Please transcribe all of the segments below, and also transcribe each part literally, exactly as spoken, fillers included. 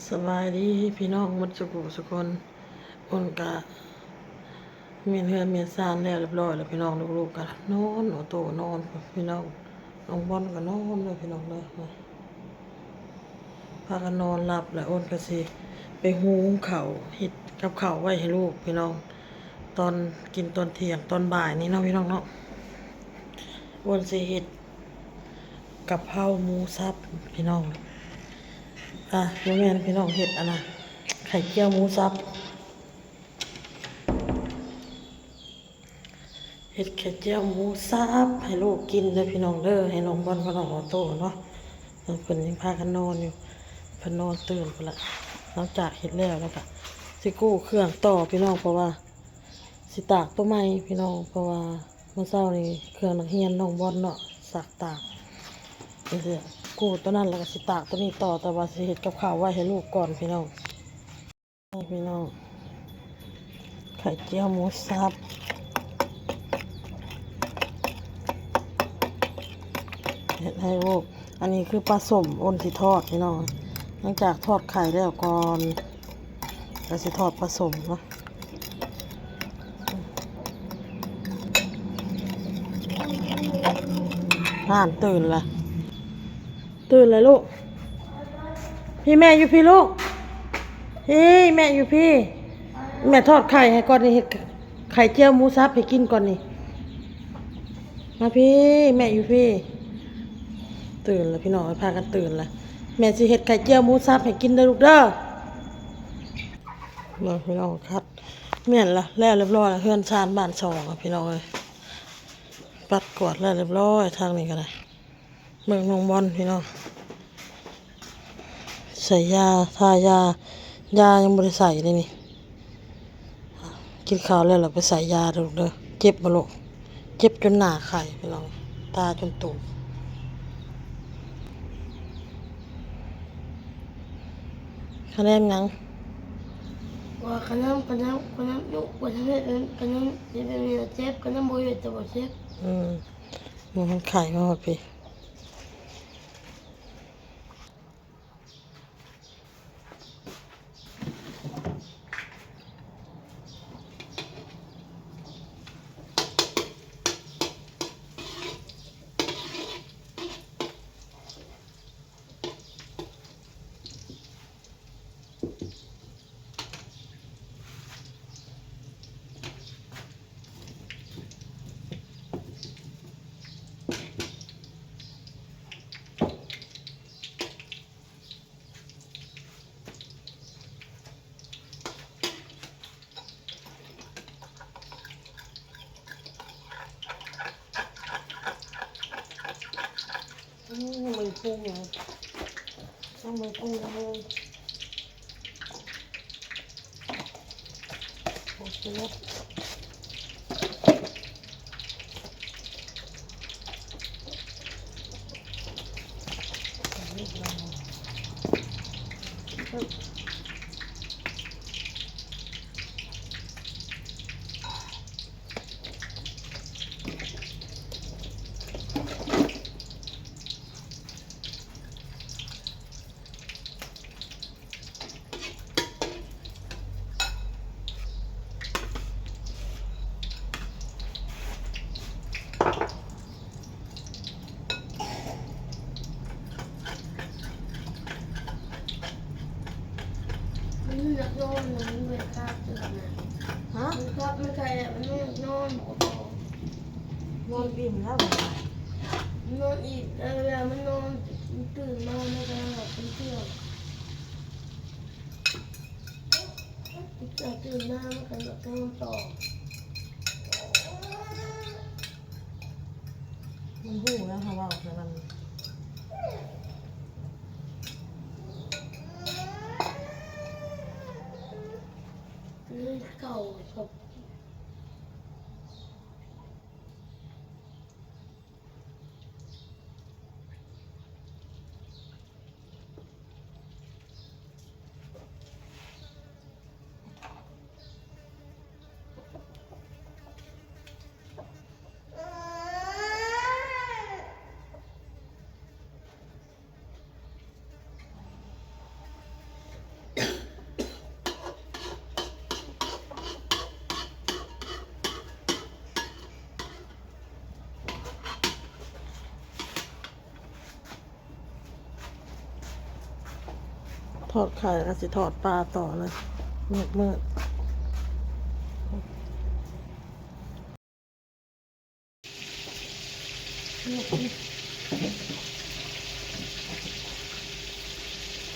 สบายดีพี่น้องหมดสุขุสุคน โอนกะเมียนเฮือนเมียนซานแล้วเรียบร้อยแล้วพี่น้อง ลูกๆกะนอน โอโตนอน พี่น้อง น้องบอลกะนอนเลยพี่น้องเด้อ พากันนอนหลับแล้ว โอนกะสิไปหุงข้าว เฮ็ดกับข้าวไว้ให้ลูกพี่น้อง ตอนกินตอนเที่ยงตอนบ่ายนี้เนาะพี่น้องเนาะ โอนสิเฮ็ดกะเพราหมูสับพี่น้อง อ่ะ บ่แม่นพี่น้อง เฮ็ดอันน่ะ ไข่เจียวหมูสับ เฮ็ดไข่เจียวหมูสับให้ลูกกินเด้อพี่น้องเด้อ ให้น้องบอลกับน้องออโต้เนาะ เพิ่นยังพากันนอนอยู่ เพิ่นนอนตื่นพุ้นละ หลังจากเฮ็ดแล้วแล้วกะสิกู้เครื่องต่อพี่น้อง เพราะว่าสิตากตัวใหม่พี่น้อง เพราะว่ามื้อเช้านี้เครื่องนักเรียนน้องบอลเนาะ ซักตาก จั่งซี้ กู้ตัวนั้นแล้วกะสิตากตัวนี้ต่อ แต่ว่าสิเฮ็ดกับข้าวไว้ให้ลูกก่อนพี่น้อง นี่พี่น้อง ไข่เจียวหมูสับ เฮ็ดให้ลูก อันนี้คือปลาส้มโอนสิทอดพี่น้อง หลังจากทอดไข่แล้วก่อน กะสิทอดปลาส้มเนาะ ห่านตื่นละ ตื่นเลยลูก พี่แม่อยู่พี้ลูก พี่แม่อยู่พี้ แม่ทอดไข่ให้ก่อนนี่ เฮ็ดไข่เจียวหมูสับให้กินก่อนนี่ มาพี้ แม่อยู่พี้ ตื่นแล้วพี่น้อง พากันตื่นแล้ว แม่สิเฮ็ดไข่เจียวหมูสับให้กินเด้อลูกเด้อ มาพี่น้อง คัด แม่นละ แล้วเรียบร้อยละ เฮือนซานบ้านช่องอะพี่น้องเอ้ย ปัดกวาดแล้วเรียบร้อย ทางนี้กะได้ เบิ่งน้องบอลพี่น้อง ใส่ยา ทายา ยายังบ่ได้ใส่เลยนี่ กินข้าวแล้วเราไปใส่ยาเด้อลูกเด้อ เจ็บบ่ลูก เจ็บจนหน้าไข้พี่น้อง ตาจนตูบ คะแนนหยัง ว่าคะแนน คะแนน คะแนนยุ คะแนน คะแนนเจ็บ คะแนนบ่เจ็บ คะแนนบ่เจ็บ แต่บ่เจ็บ อืม มันไข้มาฮอดพี้ อืม มือกุ้งนะ ต้องมือกุ้งนะเฮ้ย โอเค มันอยากนอนนะ มันไม่กล้าตื่นนะ ฮะ มันกลับไม่ไกลอะ มันไม่อยากนอน บอกว่า นอนอิ่มแล้วเหรอ มันนอนอิ่มแล้ว เวลามันนอน มันตื่นมา มันก็หลับ มันเที่ยว มันจะตื่นมา มันก็หลับ นอนต่อ มันหู้แล้วค่ะว่าแต่มัน เก่าครับ ทอดไข่แล้วก็สิทอดปลาต่อเลย มืดมืด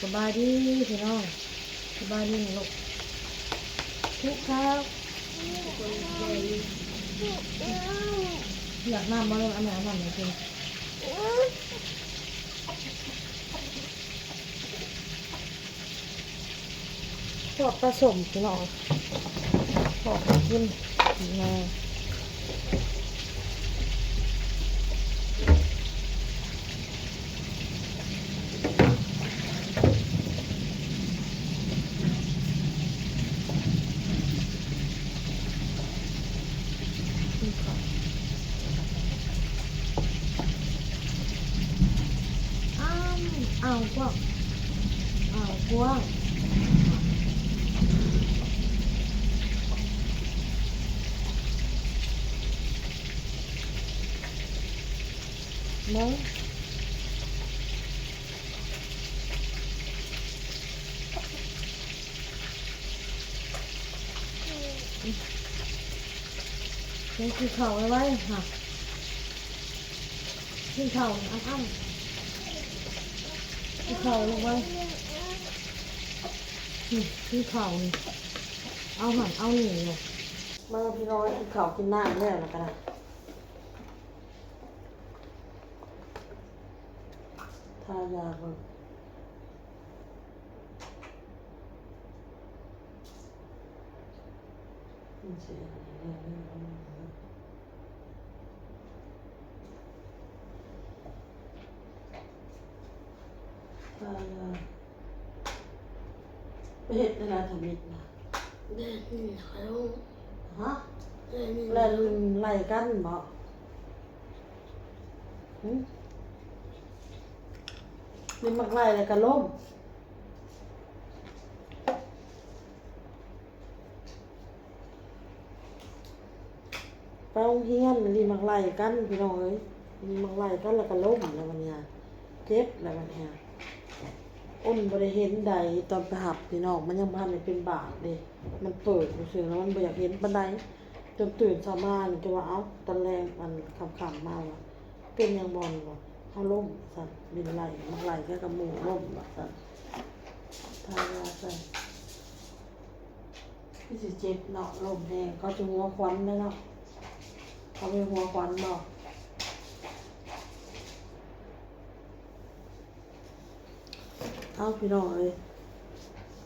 สบายดีพี่น้อง สบายดีลูก ทุกครับ อยากน้ำมาเลย อันไหน อันไหนกิน ทอดปลาส้มพี่น้อง ทอดกินนะ อ้าว อ้าวกว้าง อ้าวกว้าง เบิ่ง เดี๋ยวกินข้าวไวๆ ค่ะ กินข้าวอ้ำๆ กินข้าวลงไว้ นี่ กินข้าวนี่ เอาหั่นเอานี่เลย มาพี่น้อง กินข้าวกินน้ำแล้วแล้วกันนะ ทายาเบิ่ง มันสิอันนี้ได้เลย ทายา ไปเฮ็ดในร้านทำอิฐนะ เดินหนึ่งเขา ฮะ เดินหนึ่ง แล้วไล่กันบ่ หึ นี่มักไล่แล้วก็ล้ม ไปโรงเรียนนี่มักไล่กันพี่น้องเอ้ย นี่มักไล่กันแล้วก็ล้มแล้วบัดเนี้ย เจ็บแล้วบัดเนี้ย อ้นบ่ได้เห็นใดตอนไปหับพี่น้อง มันยังบ่ทันได้เป็นบาดเด้ มันเปิดซื่อๆแล้วมันบ่อยากเห็นปานใด จนตื่นเช้ามานี่จะว่า เอ้า ตอนแลงอันค่ำๆมาว่า เป็นหยังบ่นี่บ่ เฮาล้มซั่น บินไล่ มักไล่กันกับหมู่ล้มว่าซั่น ทายาซั่น คือสิเจ็บเนาะ ล้มแฮง เขาจะหัวควันเลยเนาะ เขาเป็นหัวควันเนาะ เอ้า พี่น้องเอ้ย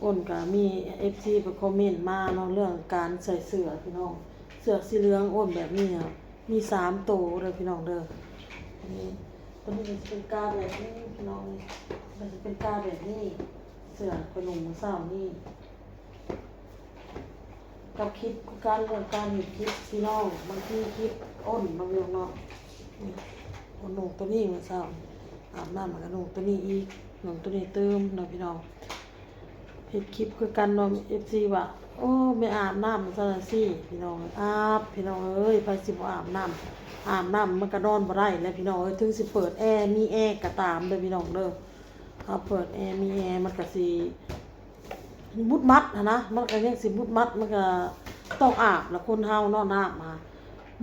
อ้นก็มีเอฟซีไปคอมเมนต์มาเนาะ เรื่องการใส่เสื้อพี่น้อง เสื้อสีเหลืองอ้นแบบนี้อะ มีสามโตเด้อพี่น้องเด้อ นี่ ตัวนี้มันจะเป็นกาแบบนี้พี่น้อง นี่ มันจะเป็นกาแบบนี้ เสื้อไปนุ่งมื้อเช้านี่ กับคลิปคือการเรื่องการเฮ็ดคลิปพี่น้อง บางทีคลิปอ้นบางเรื่องเนาะ นี่ อ้นนุ่งตัวนี้มื้อเช้า อาบน้ำแล้วก็นุ่งตัวนี้อีก นุ่งตัวนี้ตื่มเนาะพี่น้อง เฮ็ดคลิปคือกันเนาะ เอฟซี ว่า โอ้ ไม่อาบน้ำซะละสิ พี่น้อง อาบ พี่น้องเอ้ย ไผสิบ่อาบน้ำ อาบน้ำมันก็นอนบ่ได้แหละพี่น้องเอ้ย ถึงสิเปิดแอร์ มีแอร์ก็ตามเด้อพี่น้องเด้อ เฮาเปิดแอร์ มีแอร์ มันก็สิ มุดมัดหั้นนะ มันก็ยังสิมุดมัด มันก็ต้องอาบล่ะ คนเฮาเนาะ น้ำหั้น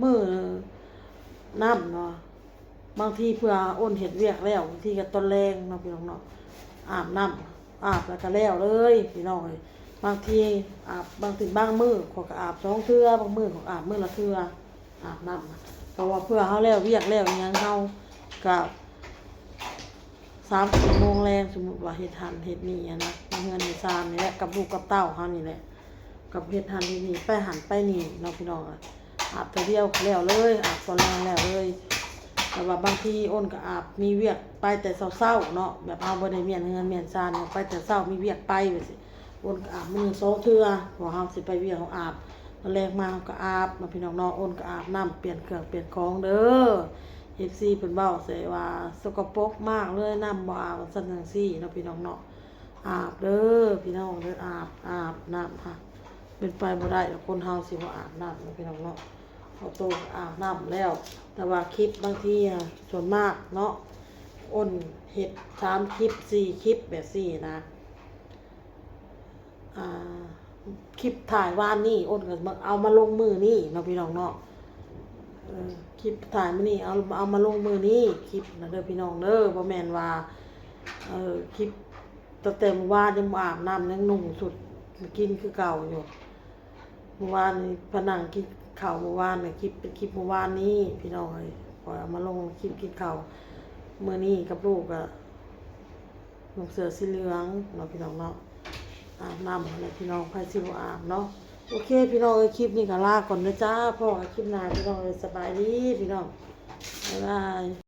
มื้อ น้ำเนาะ บางทีเพื่ออ้นเฮ็ดเวียกแล้ว บางทีก็ตอนแลงเนาะพี่น้องเนาะ อาบน้ำ อาบแล้วก็แล้วเลยพี่น้องเอ้ย บางทีอาบ บางทีบางมื้อข้อยก็อาบสองเทื่อ บางมื้อข้อยก็อาบมื้อละเทื่อ อาบน้ำนะ เพราะว่าเพื่อเฮาแล้วเวียกแล้วอิหยังเฮาก็ สามสี่โมงแลง สมมุติว่าเฮ็ดหั้นเฮ็ดนี่หั้นนะ ในเฮือนในซานนี่แหละ กับลูกกับเต้าเฮานี่แหละ กับเฮ็ดหั้นเฮ็ดนี่ ไปหั้นไปนี่เนาะพี่น้องอะ อาบเทื่อเดียวแล้วเลย อาบตอนแลงแล้วเลย แต่ว่าบางทีอ้นก็อาบมีเวียกไปแต่เช้าๆเนาะ แบบเฮาบ่ได้เมี้ยนเฮือนเมี้ยนซานเนาะ ไปแต่เช้ามีเวียกไปว่าสิ อ้นก็อาบมื้อหนึ่งสองเทื่อ เพราะเฮาสิไปเวียกเฮาอาบ ตอนแลงมาเฮาก็อาบเนาะพี่น้องเนาะ อ้นก็อาบน้ำเปลี่ยนเครื่องเปลี่ยนของเด้อ เอฟซี เพิ่นเว้าใส่ว่าสกปรกมากเลย น้ำบ่อาบ ว่าซั่นจั่งซี้เนาะพี่น้องเนาะ อาบเด้อพี่น้องเด้อ อาบ อาบน้ำค่ะ เป็นไปบ่ได้ดอกคนเฮาสิบ่อาบน้ำเนาะพี่น้องเนาะ เฮาโตก็อาบน้ำแล้ว แต่ว่าคลิปบางทีอะ ส่วนมากเนาะ อ้นเฮ็ดสามคลิปสี่คลิปแบบซี่นะ อ่า คลิปถ่ายวานนี้ อ้นก็มาเอามาลงมื้อนี้เนาะพี่น้องเนาะ เออ คลิปถ่ายมื้อนี้ เอา เอามาลงมื้อนี้ คลิปนะเด้อพี่น้องเด้อ บ่แม่นว่า เออ คลิปตั้งแต่มื้อวานยังบ่อาบน้ำ ยังนุ่งชุดกินคือเก่าอยู่ มื้อวานนี้พานั่งกินข้าวมื้อวานน่ะ คลิปเป็นคลิปมื้อวานนี้ พี่น้องเอ้ย ข้อยเอามาลงคลิปกินข้าวมื้อนี้กับลูกอะ นุ่งเสื้อสีเหลืองเนาะพี่น้องเนาะ อาบน้ำอะไรพี่น้อง ไผสิบ่อาบเนาะ โอเคพี่น้องเอ้ย คลิปนี้ก็ลาก่อนนะจ้า พ้อกันคลิปหน้าพี่น้องเอ้ย สบายดีพี่น้อง บ๊ายบาย